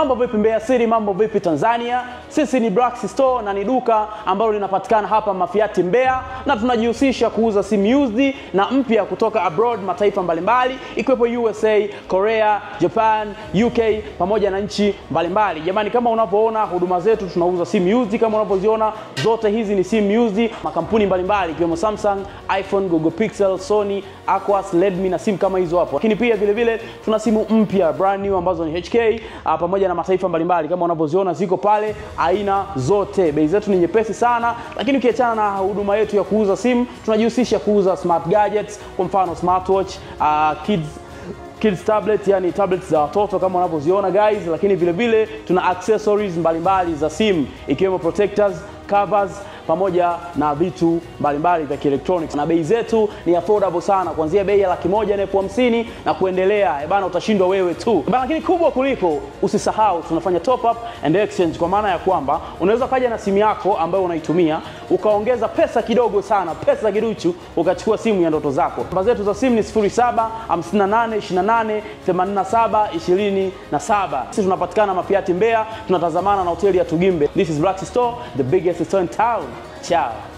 Mambo vipi Mbeya City, mambo vipi Tanzania? Sisi ni Brax Store na ni duka ambalo linapatikana hapa Mafiati Mbeya, na tunajihusisha kuuza simu used na mpya kutoka abroad, mataifa mbalimbali ikiwepo USA, Korea, Japan, UK pamoja na nchi mbalimbali. Jamani, kama unavyoona huduma zetu, tunauza simu used kama unavyoziona, zote hizi ni simu used, makampuni mbalimbali ikiwemo Samsung, iPhone, Google Pixel, Sony, Aquas, Redmi na simu kama hizo hapo. Lakini pia vile vile tuna simu mpya brand new ambazo ni HK pamoja na mataifa mbalimbali kama unavyoziona ziko pale aina zote. Bei zetu ni nyepesi sana, lakini ukiachana na huduma yetu ya kuuza simu, tunajihusisha kuuza smart gadgets, kwa mfano smartwatch, kids tablet, yani tablets za watoto kama unavyoziona guys, lakini vile vile tuna accessories mbalimbali za simu ikiwemo protectors, covers pamoja na vitu mbalimbali vya kielektroniki. Na bei zetu ni affordable sana, kuanzia bei ya 150,000 na kuendelea. Bana, utashindwa wewe tu. Bana, lakini kubwa kuliko, usisahau tunafanya top up and exchange, kwa maana ya kwamba unaweza kaja na simu yako ambayo unaitumia ukaongeza pesa kidogo sana, pesa kiduchu, ukachukua simu ya ndoto zako. Namba zetu za simu ni 07 58 28 87 27. Sisi tunapatikana Mafiati Mbeya, tunatazamana na hoteli ya Tugimbe. This is Brax Store, the biggest store in town. Ciao.